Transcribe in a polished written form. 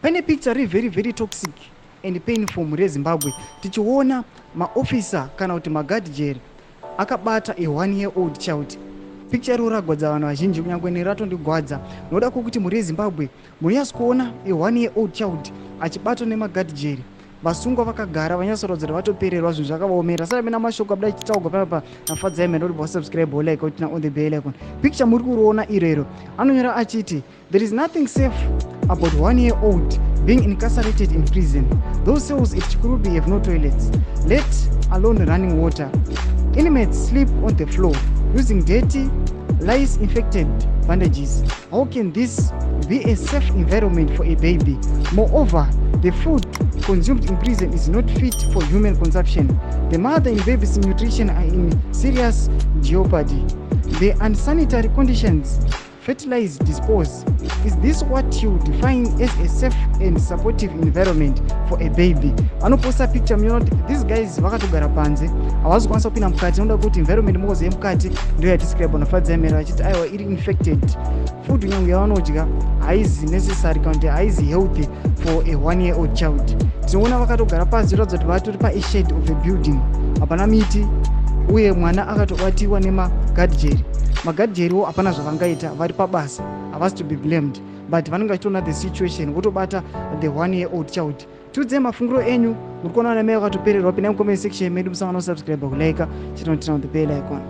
Pane picture ri very very toxic and painful mhuri yeZimbabwe, tichiona maofisa kana kuti magadhijeri akabata a 1 year old child. Picture iro ragwadza vanhu vazhinji, kunyange neratondigwadza, noda kwokuti mhuri yeZimbabwe munonyatso kuona a 1 year old child achibatwa nemagadhijeri. Vasungwa vakagara vanyatsoratidza kuti vatopererwa, zvinhu zvakavaomera. Saka mina mashoko abuda achitaurwa panapa naFadzai Mheno, kuti wasubscribe, like, kuti on the bell icon. Picture muri kuriona irero, anonyora achiti, "There is nothing safe about 1 year old being incarcerated in prison. Those cells at Chikurubi have no toilets, let alone running water. Inmates sleep on the floor using dirty, lice infected bandages. How can this be a safe environment for a baby? Moreover, the food consumed in prison is not fit for human consumption. The mother and baby's nutrition are in serious jeopardy. The unsanitary conditions fertilize dispose. Is this what you define as a safe and supportive environment for a baby?" Vanoposta picture, munoona kuti these guys vakatogara panze, havasi kukwanisa kupinda mukati, noda kuti environment mokoze yemukati ndo yadescribe naFadzai Mhere vachiti aiwa, iri infected. Food nyange yavanodya haizi necessary kana kuti haizi healthy for a 1 year old child. Tinoona vakatogara pasi, zviratidza kuti vatori paashade of a building, hapana miti, uye mwana akatobatiwa nemagadhijeri. Magadhijeriwo hapana zvavangaita, vari pabasa, havasi to be blamed, but vanenge vachitoona the situation, votobata the 1 year old child. Tiudzei mafungiro enyu. Muri kuona vana mai vakatopererwa. Pinai mucomment section medu, musangana kusubscribe, kulike, chinotina the bell icon.